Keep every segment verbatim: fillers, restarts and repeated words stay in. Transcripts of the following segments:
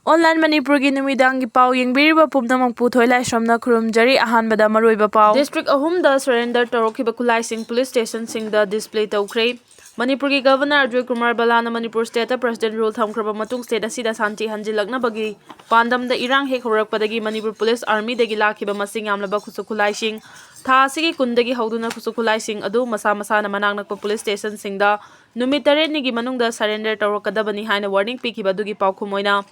Online ꯃꯅꯤꯄꯨꯔꯒꯤ ꯅꯨꯃꯤꯗꯥꯡꯒꯤ ꯄꯥꯎ ꯌꯦꯡꯕꯤꯔꯤꯕ ꯄꯨꯝꯅꯃꯛꯄꯨ ꯊꯣꯏꯂꯥꯏꯁ꯭ꯔꯝꯅ ꯈꯨꯔꯨꯝꯖꯔꯤ꯫ ꯑꯍꯥꯟꯕꯗ ꯃꯔꯨꯑꯣꯏꯕ ꯄꯥꯎ꯫ District ꯑꯍꯨꯝꯗ surrender ꯇꯧꯔꯛꯈꯤꯕ ꯈꯨꯠꯂꯥꯏꯁꯤꯡ police stationꯁꯤꯡꯗ display ꯇꯧꯈ꯭ꯔꯦ꯫ ꯃꯅꯤꯄꯨꯔꯒꯤ Governor Ajoy Kumar ꯕꯂꯥꯅ Manipur stateꯇ President rule ꯊꯝꯈ꯭ꯔꯕ ꯃꯇꯨꯡ state ꯑꯁꯤꯗ ꯁꯥꯟꯇꯤ ꯍꯟꯖꯤꯜꯂꯛꯅꯕꯒꯤ ꯄꯥꯟꯗꯝꯗ ꯏꯔꯥꯡ ꯍꯦꯛ ꯍꯧꯔꯛꯄꯗꯒꯤ ꯃꯅꯤꯄꯨꯔ police armyꯗꯒꯤ ꯂꯥꯛꯈꯤꯕ ꯃꯁꯤꯡ ꯌꯥꯝꯂꯕ ꯈꯨꯠꯁꯨ ꯈꯨꯠꯂꯥꯏꯁꯤꯡ ꯊꯥ ꯑꯁꯤꯒꯤ ꯀꯨꯟꯗꯒꯤ ꯍꯧꯗꯨꯅ ꯈꯨꯠꯁꯨ ꯈꯨꯠꯂꯥꯏꯁꯤꯡ ꯑꯗꯨ ꯃꯁꯥ ꯃꯁꯥꯅ ꯃꯅꯥꯛ ꯅꯛꯄ police stationꯁꯤꯡꯗ ꯅꯨꯃꯤꯠ ꯇꯔꯦꯠꯅꯤꯒꯤ ꯃꯅꯨꯡꯗ surrender ꯇꯧꯔꯛꯀꯗꯕꯅꯤ ꯍꯥꯏꯅ warning ꯄꯤꯈꯤꯕ ꯑꯗꯨꯒꯤ ꯄꯥꯎꯈꯨꯝ ꯑꯣꯏꯅ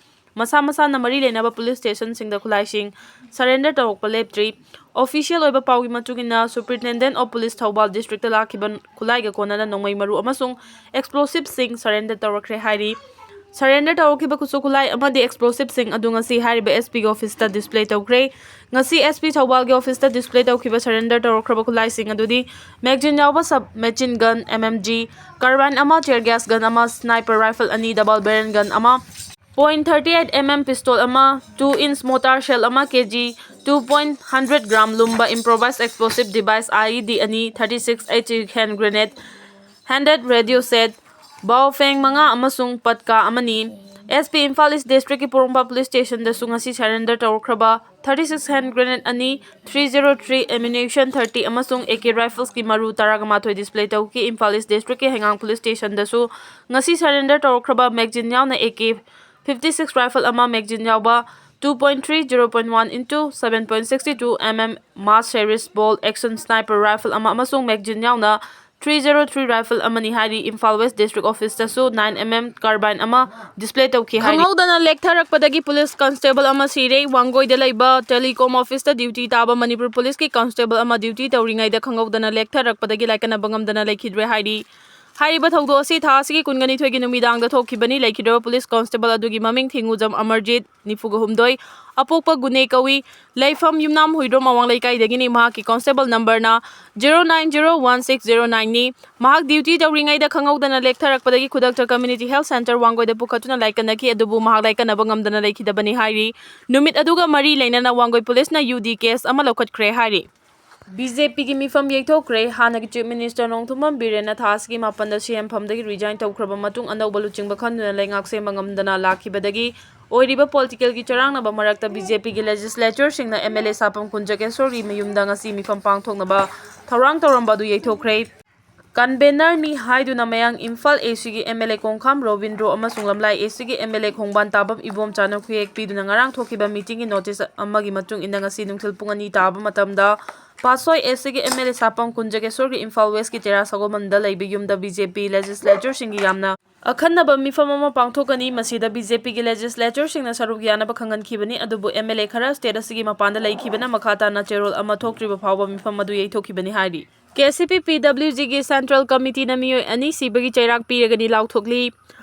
ꯃꯁꯥ ꯃꯁꯥꯅ ꯃꯔꯤ ꯂꯩꯅꯕ police stationꯁꯤꯡꯗ ꯈꯨꯠꯂꯥꯏꯁꯤꯡ surrender ꯇꯧꯔꯛꯄ ꯂꯦꯞꯇ꯭ꯔꯤ꯫ Official ꯑꯣꯏꯕ ꯄꯥꯎꯒꯤ ꯃꯇꯨꯡ ꯏꯟꯅ, Superintendent of Police ꯊꯧꯕꯥꯜ districtꯇ ꯂꯥꯛꯈꯤꯕ ꯈꯨꯠꯂꯥꯏꯒ ꯀꯣꯟꯅꯅ ꯅꯣꯡꯃꯩ ꯃꯔꯨ ꯑꯃꯁꯨꯡ explosiveꯁꯤꯡ surrender ꯇꯧꯔꯛꯈ꯭ꯔꯦ ꯍꯥꯏꯔꯤ꯫ Surrender ꯇꯧꯔꯛꯈꯤꯕ ꯈꯨꯠꯁꯨ ꯈꯨꯠꯂꯥꯏ ꯑꯃꯗꯤ explosiveꯁꯤꯡ ꯑꯗꯨ ꯉꯁꯤ ꯍꯥꯏꯔꯤꯕ S Pꯒꯤ officeꯇ display ꯇꯧꯈ꯭ꯔꯦ꯫ ꯉꯁꯤ S P ꯊꯧꯕꯥꯜꯒꯤ officeꯇ display ꯇꯧꯈꯤꯕ surrender ꯇꯧꯔꯛꯈ꯭ꯔꯕ ꯈꯨꯠꯂꯥꯏꯁꯤꯡ ꯑꯗꯨꯗꯤ magazine ꯌꯥꯎꯕ sub machine gun, M M G, carbine ꯑꯃ, tear gas gun ꯑꯃ, sniper rifle ꯑꯅꯤ, double barrel gun ꯑꯃ, point thirty eight M M pistol ꯑꯃ, two inch mortar shell ꯑꯃ, K G two point hundred gram ꯂꯨꯝꯕ improvised explosive device I E D ꯑꯅꯤ, thirty six H E hand grenade, handheld radio set, Baofeng ꯃꯉꯥ ꯑꯃꯁꯨꯡ ꯄꯠꯀꯥ ꯑꯃꯅꯤ꯫ S P Imphal East districtꯀꯤ ꯄꯣꯔꯣꯝꯄꯥꯠ police stationꯗꯁꯨ ꯉꯁꯤ surrender ꯇꯧꯔꯛꯈ꯭ꯔꯕ thirty six hand grenade ꯑꯅꯤ, three zero three ammunition thirty ꯑꯃꯁꯨꯡ A K riflesꯀꯤ ꯃꯔꯨ ꯇꯔꯥꯃꯥꯊꯣꯏ display ꯇꯧꯈꯤ꯫ ꯏꯝꯐꯥꯜ East districtꯀꯤ ꯍꯩꯉꯥꯡ police stationꯗꯁꯨ ꯉꯁꯤ surrender ꯇꯧꯔꯛꯈ꯭ꯔꯕ magazine ꯌꯥꯎꯅ A K fifty six rifle ꯑꯃ, magazine ꯌꯥꯎꯕ two point three, zero point one into seven point six two M M mass series bolt action sniper rifle ꯑꯃ ꯑꯃꯁꯨꯡ magazine ꯌꯥꯎꯅ three zero three rifle ꯑꯃꯅꯤ ꯍꯥꯏꯔꯤ꯫ Imphal West district officeꯇꯁꯨ nine M M carbine ꯑꯃ display ꯇꯧꯈꯤ ꯍꯥꯏꯔꯤ꯫ ꯈꯪꯍꯧꯗꯅ ꯂꯦꯛꯊꯔꯛꯄꯗꯒꯤ police constable ꯑꯃ ꯁꯤꯔꯦ꯫ ꯋꯥꯡꯒꯣꯏꯗ ꯂꯩꯕ telecom officeꯇ duty ꯇꯥꯕ ꯃꯅꯤꯄꯨꯔ policeꯀꯤ constable ꯑꯃ duty ꯇꯧꯔꯤꯉꯩꯗ ꯈꯪꯍꯧꯗꯅ ꯂꯦꯛꯊꯔꯛꯄꯗꯒꯤ ꯂꯥꯏꯀꯠꯅꯕ ꯉꯝꯗꯅ ꯂꯩꯈꯤꯗ꯭ꯔꯦ ꯍꯥꯏꯔꯤ꯫ ꯍꯥꯏꯔꯤꯕ ꯊꯧꯗꯣꯛ ꯑꯁꯤ ꯊꯥ ꯑꯁꯤꯒꯤ ꯀꯨꯟꯒ ꯅꯤꯊꯣꯏꯒꯤ ꯅꯨꯃꯤꯗꯥꯡꯗ ꯊꯣꯛꯈꯤꯕꯅꯤ꯫ ꯂꯩꯈꯤꯗ꯭ꯔꯕ police constable ꯑꯗꯨꯒꯤ ꯃꯃꯤꯡ ꯊꯤꯡꯉꯨꯖꯝ ꯑꯃꯔꯖꯤꯠ, ꯅꯤꯐꯨꯒ ꯍꯨꯝꯗꯣꯏ, ꯑꯄꯣꯛꯄ ꯒꯨꯅꯦ ꯀꯧꯏ꯫ ꯂꯩꯐꯝ ꯌꯨꯝꯅꯥꯝ ꯍꯨꯏꯗ꯭ꯔꯣꯝ ꯑꯋꯥꯡ ꯂꯩꯀꯥꯏꯗꯒꯤꯅꯤ꯫ ꯃꯍꯥꯛꯀꯤ constable numberꯅ zero nine zero one six zero nineꯅꯤ꯫ ꯃꯍꯥꯛ duty ꯇꯧꯔꯤꯉꯩꯗ ꯈꯪꯍꯧꯗꯅ ꯂꯦꯛꯊꯔꯛꯄꯗꯒꯤ ꯈꯨꯗꯛꯇ community health centre ꯋꯥꯡꯒꯣꯏꯗ ꯄꯨꯈꯠꯇꯨꯅ ꯂꯥꯏꯀꯠꯅꯈꯤ, ꯑꯗꯨꯕꯨ ꯃꯍꯥꯛ ꯂꯥꯏꯀꯠꯅꯕ ꯉꯝꯗꯅ ꯂꯩꯈꯤꯗꯕꯅꯤ ꯍꯥꯏꯔꯤ꯫ ꯅꯨꯃꯤꯠ ꯑꯗꯨꯒ ꯃꯔꯤ ꯂꯩꯅꯅ ꯋꯥꯡꯒꯣꯏ policeꯅ U D case ꯑꯃ ꯂꯧꯈꯠꯈ꯭ꯔꯦ ꯍꯥꯏꯔꯤ꯫ ꯕꯤ ꯖꯦ ꯄꯤꯒꯤ ꯃꯤꯐꯝ ꯌꯩꯊꯣꯛꯈ꯭ꯔꯦ꯫ ꯍꯥꯟꯅꯒꯤ Chief Minister ꯅꯣꯡꯊꯣꯝꯕꯝ ꯕꯤꯔꯦꯟꯅ ꯊꯥ ꯑꯁꯤꯒꯤ ꯃꯥꯄꯟꯗ ꯁꯤ ꯑꯦꯝ ꯐꯝꯗꯒꯤ resign ꯇꯧꯈ꯭ꯔꯕ ꯃꯇꯨꯡ ꯑꯅꯧꯕ ꯂꯨꯆꯤꯡꯕ ꯈꯟꯗꯨꯅ ꯂꯩꯉꯥꯛ ꯁꯦꯝꯕ ꯉꯝꯗꯅ ꯂꯥꯛꯈꯤꯕꯗꯒꯤ ꯑꯣꯏꯔꯤꯕ political ꯒꯤ ꯆꯔꯥꯡꯅꯕ ꯃꯔꯛꯇ ꯕꯤ ꯖꯦ ꯄꯤꯒꯤ legislature ꯁꯤꯡꯅ ꯑꯦꯝ ꯑꯦꯜ ꯑꯦ ꯁꯥꯄꯝ ꯀꯨꯟꯖꯒꯦꯁꯣꯔꯒꯤ ꯃꯌꯨꯝꯗ ꯉꯁꯤ ꯃꯤꯐꯝ ꯄꯥꯡꯊꯣꯛꯅꯕ ꯊꯧꯔꯥꯡ ꯇꯧꯔꯝꯕ ꯑꯗꯨ ꯌꯩꯊꯣꯛꯈ꯭ꯔꯦ꯫ Convener ꯅꯤ ꯍꯥꯏꯗꯨꯅ ꯃꯌꯥꯡ ꯏꯝꯐꯥꯜ A C ꯒꯤ ꯑꯦꯝ ꯑꯦꯜ ꯑꯦ ꯀꯣꯡꯈꯥꯝ ꯔꯣꯕꯤꯟꯗ꯭ꯔꯣ ꯑꯃꯁꯨꯡ ꯂꯝꯂꯥꯏ A C ꯒꯤ ꯑꯦꯝ ꯑꯦꯜ ꯑꯦ ꯈꯣꯡꯕꯥꯟ ꯇꯥꯕꯝ ꯏꯕꯣꯝꯆꯥꯅ ꯈꯨꯌꯦꯛ ꯄꯤꯗꯨꯅ ꯉꯔꯥꯡ ꯊꯣꯛꯈꯤꯕ meeting ꯒꯤ notice ꯑꯃꯒꯤ ꯃꯇꯨꯡ ꯏꯟꯅ ꯉꯁꯤ ꯅꯨꯡꯊꯤꯜ ꯄꯨꯡ ꯑꯅꯤ ꯇꯥꯕ ꯃꯇꯝꯗ ꯄꯥꯠꯁꯣꯏ A C ꯒꯤ ꯑꯦꯝ ꯑꯦꯜ ꯑꯦ ꯁꯥꯄꯝ ꯀꯨꯟꯖꯒꯦꯁꯣꯔꯒꯤ ꯏꯝꯐꯥꯜ West ꯀꯤ ꯇꯦꯔꯥ ꯁꯒꯣꯜꯕꯟꯗ ꯂꯩꯕ ꯌꯨꯝꯗ ꯕꯤ ꯖꯦ ꯄꯤ legislature ꯁꯤꯡꯒꯤ ꯌꯥꯝꯅ ꯑꯈꯟꯅꯕ ꯃꯤꯐꯝ ꯑꯃ ꯄꯥꯡꯊꯣꯛꯀꯅꯤ꯫ ꯃꯁꯤꯗ ꯕꯤ ꯖꯦ ꯄꯤꯒꯤ legislature ꯁꯤꯡꯅ ꯁꯔꯨꯛ ꯌꯥꯅꯕ ꯈꯪꯍꯟꯈꯤꯕꯅꯤ, ꯑꯗꯨꯕꯨ ꯑꯦꯝ ꯑꯦꯜ ꯑꯦ ꯈꯔ state ꯑꯁꯤꯒꯤ ꯃꯄꯥꯟꯗ ꯂꯩꯈꯤꯕꯅ ꯃꯈꯥ ꯇꯥꯅ ꯆꯦꯔꯣꯜ ꯑꯃ ꯊꯣꯛꯇ꯭ꯔꯤꯕ ꯐꯥꯎꯕ ꯃꯤꯐꯝ ꯑꯗꯨ ꯌꯩꯊꯣꯛꯈꯤꯕꯅꯤ ꯍꯥꯏꯔꯤ꯫ K C P P W G ꯒꯤ Central Committee ꯅ ꯃꯤꯑꯣꯏ ꯑꯅꯤ ꯁꯤꯕꯒꯤ ꯆꯩꯔꯥꯛ ꯄꯤꯔꯒꯅꯤ ꯂꯥꯎꯊꯣꯛꯂꯤ꯫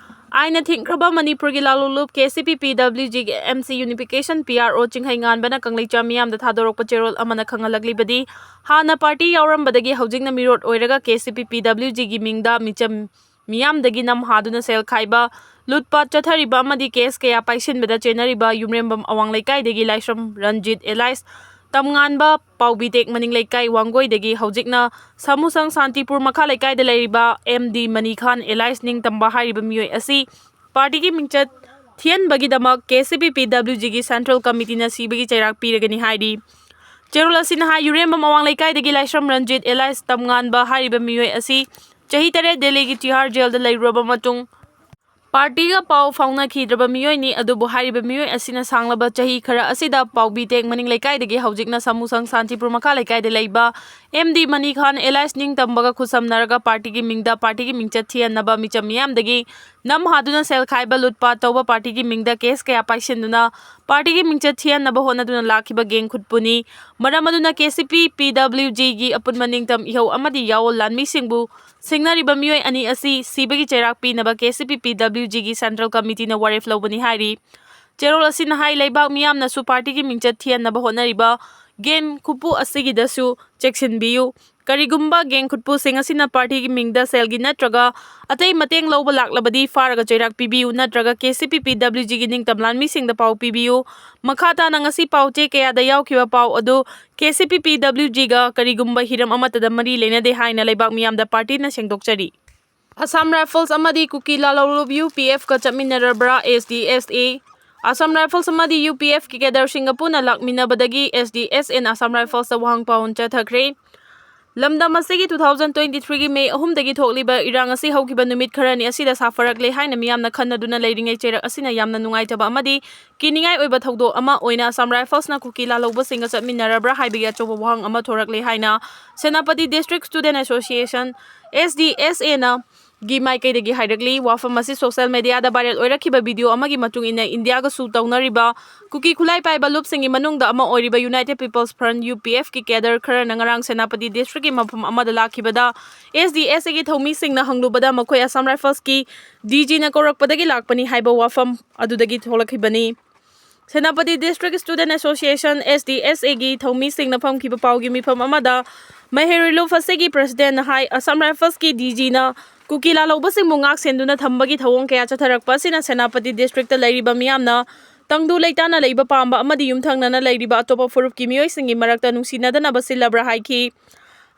ꯑꯥꯏꯟꯅ ꯊꯤꯡꯈ꯭ꯔꯕ ꯃꯅꯤꯄꯨꯔꯒꯤ ꯂꯥꯂꯣꯡꯂꯨꯞ K C P P W G ꯒꯤ M C unification P R O ꯆꯤꯡꯍꯩꯉꯥꯟꯕꯅ ꯀꯪꯂꯩꯆꯥ ꯃꯤꯌꯥꯝꯗ ꯊꯥꯗꯣꯔꯛꯄ ꯆꯦꯔꯣꯜ ꯑꯃꯅ ꯈꯪꯍꯜꯂꯛꯂꯤꯕꯗꯤ, ꯍꯥꯟꯅ party ꯌꯥꯎꯔꯝꯕꯗꯒꯤ ꯍꯧꯖꯤꯛꯅ ꯃꯤꯔꯣꯠ ꯑꯣꯏꯔꯒ K C P P W G ꯒꯤ ꯃꯤꯡꯗ ꯃꯤꯆꯝ ꯃꯤꯌꯥꯝꯗꯒꯤ ꯅꯝ ꯍꯥꯗꯨꯅ ꯁꯦꯜ ꯈꯥꯏꯕ, ꯂꯨꯠꯄꯥꯠ ꯆꯠꯊꯔꯤꯕ ꯑꯃꯗꯤ case ꯀꯌꯥ ꯄꯥꯏꯁꯤꯟꯕꯗ ꯆꯦꯟꯅꯔꯤꯕ ꯌꯨꯝꯔꯦꯝꯕꯝ ꯑꯋꯥꯡ ꯂꯩꯀꯥꯏꯗꯒꯤ ꯂꯥꯏꯁ꯭ꯔꯝ ꯔꯟꯖꯤꯠ alias ꯇꯝꯉꯥꯟꯕ, ꯄꯥꯎꯕꯤꯇꯦꯛ ꯃꯅꯤꯡ ꯂꯩꯀꯥꯏ ꯋꯥꯡꯒꯣꯏꯗꯒꯤ ꯍꯧꯖꯤꯛꯅ ꯁꯥꯃꯨꯁꯪ ꯁꯥꯟꯇꯤꯄꯨꯔ ꯃꯈꯥ ꯂꯩꯀꯥꯏꯗ ꯂꯩꯔꯤꯕ M D ꯃꯅꯤ ꯈꯥꯟ alias ꯅꯤꯡꯇꯝꯕ ꯍꯥꯏꯔꯤꯕ ꯃꯤꯑꯣꯏ ꯑꯁꯤ party ꯒꯤ ꯃꯤꯡꯆꯠ ꯊꯤꯍꯟꯕꯒꯤꯗꯃꯛ K C P P W G ꯒꯤ Central Committee ꯅ ꯁꯤꯕꯒꯤ ꯆꯩꯔꯥꯛ ꯄꯤꯔꯒꯅꯤ ꯍꯥꯏꯔꯤ꯫ ꯆꯦꯔꯣꯜ ꯑꯁꯤꯅ ꯍꯥꯏ, ꯌꯨꯔꯦꯝꯕꯝ ꯑꯋꯥꯡ ꯂꯩꯀꯥꯏꯗꯒꯤ ꯂꯥꯏꯁ꯭ꯔꯝ ꯔꯟꯖꯤꯠ alias ꯇꯝꯉꯥꯟꯕ ꯍꯥꯏꯔꯤꯕ ꯃꯤꯑꯣꯏ ꯑꯁꯤ ꯆꯍꯤ ꯇꯔꯦꯠ ꯗꯦꯜꯂꯤꯒꯤ ꯇꯤꯍꯥꯔ ꯖꯦꯜꯗ ꯂꯩꯔꯨꯔꯕ ꯃꯇꯨꯡ, party ꯒ ꯄꯥꯎ ꯐꯥꯎꯅꯈꯤꯗ꯭ꯔꯕ ꯃꯤꯑꯣꯏꯅꯤ꯫ ꯑꯗꯨꯕꯨ ꯍꯥꯏꯔꯤꯕ ꯃꯤꯑꯣꯏ ꯑꯁꯤꯅ ꯁꯥꯡꯂꯕ ꯆꯍꯤ ꯈꯔ ꯑꯁꯤꯗ ꯄꯥꯎꯕꯤꯇꯦꯛ ꯃꯅꯤꯡ ꯂꯩꯀꯥꯏꯗꯒꯤ ꯍꯧꯖꯤꯛꯅ ꯁꯥꯃꯨꯁꯪ ꯁꯥꯟꯇꯤꯄꯨꯔ ꯃꯈꯥ ꯂꯩꯀꯥꯏꯗ ꯂꯩꯕ M D ꯃꯅꯤ ꯈꯥꯟ alias ꯅꯤꯡꯇꯝꯕꯒ ꯈꯨꯠꯁꯝꯅꯔꯒ party ꯒꯤ ꯃꯤꯡꯗ party ꯒꯤ ꯃꯤꯡꯆꯠ ꯊꯤꯍꯟꯅꯕ ꯃꯤꯆꯝ ꯃꯤꯌꯥꯝꯗꯒꯤ ꯅꯝ ꯍꯥꯗꯨꯅ ꯁꯦꯜ ꯈꯥꯏꯕ, ꯂꯨꯠꯄꯥꯠ ꯇꯧꯕ, party ꯒꯤ ꯃꯤꯡꯗ case ꯀꯌꯥ ꯄꯥꯏꯁꯤꯟꯗꯨꯅ party ꯒꯤ ꯃꯤꯡꯆꯠ ꯊꯤꯍꯟꯅꯕ ꯍꯣꯠꯅꯗꯨꯅ ꯂꯥꯛꯈꯤꯕ gang ꯈꯨꯠꯄꯨꯅꯤ꯫ ꯃꯔꯝ ꯑꯗꯨꯅ K C P P W G ꯒꯤ ꯑꯄꯨꯟꯕ ꯅꯤꯡꯇꯝ ꯏꯍꯧ ꯑꯃꯗꯤ ꯌꯥꯑꯣꯜ ꯂꯥꯟꯃꯤꯁꯤꯡꯕꯨ ꯁꯤꯡꯅꯔꯤꯕ ꯃꯤꯑꯣꯏ ꯑꯅꯤ ꯑꯁꯤ ꯁꯤꯕꯒꯤ ꯆꯩꯔꯥꯛ ꯄꯤꯅꯕ K C P P W G ꯒꯤ Central Committee ꯅ ꯋꯥꯔꯦꯞ ꯂꯧꯕꯅꯤ ꯍꯥꯏꯔꯤ꯫ ꯆꯦꯔꯣꯜ ꯑꯁꯤꯅ ꯍꯥꯏ, ꯂꯩꯕꯥꯛ ꯃꯤꯌꯥꯝꯅꯁꯨ party ꯒꯤ ꯃꯤꯡꯆꯠ ꯊꯤꯍꯟꯅꯕ ꯍꯣꯠꯅꯔꯤꯕ ꯒꯦꯡ ꯈꯨꯠꯄꯨ ꯑꯁꯤꯒꯤꯗꯁꯨ ꯆꯦꯛꯁꯤꯟꯕꯤꯌꯨ꯫ ꯀꯔꯤꯒꯨꯝꯕ ꯒꯦꯡ ꯈꯨꯠꯄꯨꯁꯤꯡ ꯑꯁꯤꯅ ꯄꯥꯔꯇꯤꯒꯤ ꯃꯤꯡꯗ ꯁꯦꯜꯒꯤ ꯅꯠꯇ꯭ꯔꯒ ꯑꯇꯩ ꯃꯇꯦꯡ ꯂꯧꯕ ꯂꯥꯛꯂꯕꯗꯤ ꯐꯥꯔꯒ ꯆꯩꯔꯥꯛ ꯄꯤꯕꯤꯌꯨ, ꯅꯠꯇ꯭ꯔꯒ ꯀꯦ ꯁꯤ ꯄꯤ ꯄꯤ ꯗꯕ꯭ꯂꯤꯎ ꯖꯤꯒꯤ ꯅꯤꯡꯇꯝ ꯂꯥꯟꯃꯤꯁꯤꯡꯗ ꯄꯥꯎ ꯄꯤꯕꯤꯌꯨ꯫ ꯃꯈꯥ ꯇꯥꯅ ꯉꯁꯤ ꯄꯥꯎ ꯆꯦ ꯀꯌꯥꯗ ꯌꯥꯎꯈꯤꯕ ꯄꯥꯎ ꯑꯗꯨ ꯀꯦ ꯁꯤ ꯄꯤ ꯄꯤ ꯗꯕ꯭ꯂꯤꯎ ꯖꯤꯒ ꯀꯔꯤꯒꯨꯝꯕ ꯍꯤꯔꯝ ꯑꯃꯠꯇꯗ ꯃꯔꯤ ꯂꯩꯅꯗꯦ ꯍꯥꯏꯅ ꯂꯩꯕꯥꯛ ꯃꯤꯌꯥꯝꯗ ꯄꯥꯔꯇꯤꯅ ꯁꯦꯡꯗꯣꯛꯆꯔꯤ꯫ ꯑꯁꯥꯝ ꯔꯥꯏꯐꯜꯁ ꯑꯃꯗꯤ ꯀꯨꯀꯤ ꯂꯥꯜꯍꯧꯂꯨꯞ ꯌꯨ ꯄꯤ ꯑꯦꯐꯀ ꯆꯠꯃꯤꯟꯅꯔꯕ꯭ꯔꯥ? ꯑꯦꯁ ꯗꯤ ꯑꯦꯁ ꯑꯦ꯫ ꯑꯁꯥꯝ ꯔꯥꯏꯐꯜꯁ ꯑꯃꯗꯤ ꯌꯨ ꯄꯤ ꯑꯦꯐꯀꯤ ꯀꯦꯗꯔꯁꯤꯡꯒ ꯄꯨꯟꯅ ꯂꯥꯛꯃꯤꯟꯅꯕꯗꯒꯤ ꯑꯦꯁ ꯗꯤ ꯑꯦꯁ ꯑꯦꯅ ꯑꯁꯥꯝ ꯔꯥꯏꯐꯜꯁꯇ ꯋꯥꯍꯪ ꯄꯥꯎꯍꯟ ꯆꯠꯊꯈ꯭ꯔꯦ꯫ ꯂꯝꯗꯝ ꯑꯁꯤꯒꯤ two thousand twenty-threeꯒꯤ May ꯑꯍꯨꯝꯗꯒꯤ ꯊꯣꯛꯂꯤꯕ ꯏꯔꯥꯡ ꯑꯁꯤ ꯍꯧꯈꯤꯕ ꯅꯨꯃꯤꯠ ꯈꯔꯅꯤ ꯑꯁꯤꯗ ꯁꯥꯐꯔꯛꯂꯦ ꯍꯥꯏꯅ ꯃꯤꯌꯥꯝꯅ ꯈꯟꯅꯗꯨꯅ ꯂꯩꯔꯤꯉꯩ ꯆꯩꯔꯛ ꯑꯁꯤꯅ ꯌꯥꯝꯅ ꯅꯨꯡꯉꯥꯏꯇꯕ ꯑꯃꯗꯤ ꯀꯤꯅꯤꯡꯉꯥꯏ ꯑꯣꯏꯕ ꯊꯧꯗꯣꯛ ꯑꯃ ꯑꯣꯏꯅ ꯑꯁꯥꯝ ꯔꯥꯏꯐꯜꯁꯅ ꯀꯨꯀꯤ ꯂꯥꯜꯍꯧꯕꯁꯤꯡꯒ ꯆꯠꯃꯤꯟꯅꯔꯕ꯭ꯔꯥ ꯍꯥꯏꯕꯒꯤ ꯑꯆꯧꯕ ꯋꯥꯍꯪ ꯑꯃ ꯊꯣꯔꯛꯂꯦ ꯍꯥꯏꯅ Senapati District Student Association, S D S A ꯅ ꯒꯤ ꯃꯥꯏꯀꯩꯗꯒꯤ ꯍꯥꯏꯔꯛꯂꯤ꯫ ꯋꯥꯐꯝ ꯑꯁꯤ social mediaꯗ viral ꯑꯣꯏꯔꯛꯈꯤꯕ video ꯑꯃꯒꯤ ꯃꯇꯨꯡ ꯏꯟꯅ ꯏꯟꯗꯤꯌꯥꯒꯁꯨ ꯇꯧꯅꯔꯤꯕ ꯀꯨꯀꯤ ꯈꯨꯠꯂꯥꯏ ꯄꯥꯏꯕ ꯂꯨꯞꯁꯤꯡꯒꯤ ꯃꯅꯨꯡꯗ ꯑꯃ ꯑꯣꯏꯔꯤꯕ United People's Front, U P Fꯀꯤ cadre ꯈꯔꯅ ꯉꯔꯥꯡ ꯁꯦꯅꯥꯄꯇꯤ Districtꯀꯤ ꯃꯐꯝ ꯑꯃꯗ ꯂꯥꯛꯈꯤꯕꯗ S D S Aꯒꯤ ꯊꯧꯃꯤꯁꯤꯡꯅ ꯍꯪꯂꯨꯕꯗ ꯃꯈꯣꯏ ꯑꯁꯥꯝ ꯔꯥꯏꯐꯜꯁꯀꯤ D Gꯅ ꯀꯧꯔꯛꯄꯗꯒꯤ ꯂꯥꯛꯄꯅꯤ ꯍꯥꯏꯕ ꯋꯥꯐꯝ ꯑꯗꯨꯗꯒꯤ ꯊꯣꯛꯂꯛꯈꯤꯕꯅꯤ꯫ Senapati District Student Association, S D S Aꯒꯤ ꯊꯧꯃꯤꯁꯤꯡꯅ ꯐꯝꯈꯤꯕ ꯄꯥꯎꯒꯤ ꯃꯤꯐꯝ ꯑꯃꯗ ꯃꯍꯩꯔꯣꯏ ꯂꯨꯞ ꯑꯁꯤꯒꯤ Presidentꯅ ꯍꯥꯏ, ꯑꯁꯥꯝ ꯔꯥꯏꯐꯜꯁꯀꯤ D Gꯅ ꯀꯨꯀꯤ ꯂꯥꯜꯍꯧꯕꯁꯤꯡꯕꯨ ꯉꯥꯛ ꯁꯦꯟꯗꯨꯅ ꯊꯝꯕꯒꯤ ꯊꯧꯑꯣꯡ ꯀꯌꯥ ꯆꯠꯊꯔꯛꯄ ꯑꯁꯤꯅ ꯁꯦꯅꯥꯄꯇꯤ Districtꯇ ꯂꯩꯔꯤꯕ ꯃꯤꯌꯥꯝꯅ ꯇꯪꯗꯨ ꯂꯩꯇꯥꯅ ꯂꯩꯕ ꯄꯥꯝꯕ ꯑꯃꯗꯤ ꯌꯨꯝꯊꯪꯅꯅ ꯂꯩꯔꯤꯕ ꯑꯇꯣꯞꯄ ꯐꯨꯔꯨꯞꯀꯤ ꯃꯤꯑꯣꯏꯁꯤꯡꯒꯤ ꯃꯔꯛꯇ ꯅꯨꯡꯁꯤꯅꯗꯅꯕ ꯁꯤꯜꯂꯕ꯭ꯔꯥ ꯍꯥꯏꯈꯤ꯫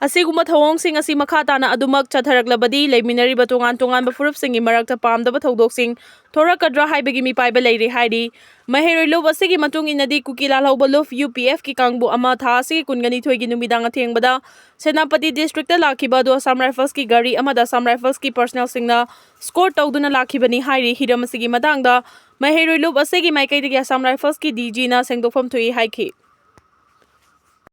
ꯑꯁꯤꯒꯨꯝꯕ ꯊꯧꯑꯣꯡꯁꯤꯡ ꯑꯁꯤ ꯃꯈꯥ ꯇꯥꯅ ꯑꯗꯨꯃꯛ ꯆꯠꯊꯔꯛꯂꯕꯗꯤ ꯂꯩꯃꯤꯟꯅꯔꯤꯕ ꯇꯣꯉꯥꯟ ꯇꯣꯉꯥꯟꯕ ꯐꯨꯔꯨꯞꯁꯤꯡꯒꯤ ꯃꯔꯛꯇ ꯄꯥꯝꯗꯕ ꯊꯧꯗꯣꯛꯁꯤꯡ ꯊꯣꯔꯛꯀꯗ꯭ꯔꯥ ꯍꯥꯏꯕꯒꯤ ꯃꯤꯄꯥꯏꯕ ꯂꯩꯔꯦ ꯍꯥꯏꯔꯤ꯫ ꯃꯍꯩꯔꯣꯏ ꯂꯨꯞ ꯑꯁꯤꯒꯤ ꯃꯇꯨꯡ ꯏꯟꯅꯗꯤ ꯀꯨꯀꯤ ꯂꯥꯜꯍꯧꯕ ꯂꯨꯞ U P Fꯀꯤ ꯀꯥꯡꯕꯨ ꯑꯃ ꯊꯥ ꯑꯁꯤꯒꯤ ꯀꯨꯟꯒ ꯅꯤꯊꯣꯏꯒꯤ ꯅꯨꯃꯤꯗꯥꯡ ꯑꯊꯦꯡꯕꯗ ꯁꯦꯅꯥꯄꯇꯤ Districtꯇ ꯂꯥꯛꯈꯤꯕ ꯑꯗꯨ ꯑꯁꯥꯝ ꯔꯥꯏꯐꯜꯁꯀꯤ ꯒꯥꯔꯤ ꯑꯃꯗ ꯑꯁꯥꯝ ꯔꯥꯏꯐꯜꯁꯀꯤ personnelꯁꯤꯡꯅ escort ꯇꯧꯗꯨꯅ ꯂꯥꯛꯈꯤꯕꯅꯤ ꯍꯥꯏꯔꯤ꯫ ꯍꯤꯔꯝ ꯑꯁꯤꯒꯤ ꯃꯇꯥꯡꯗ ꯃꯍꯩꯔꯣꯏ ꯂꯨꯞ ꯑꯁꯤꯒꯤ ꯃꯥꯏꯀꯩꯗꯒꯤ ꯑꯁꯥꯝ ꯔꯥꯏꯐꯜꯁꯀꯤ D Gꯅ ꯁꯦꯡꯗꯣꯛꯐꯝ ꯊꯣꯛꯏ ꯍꯥꯏꯈꯤ꯫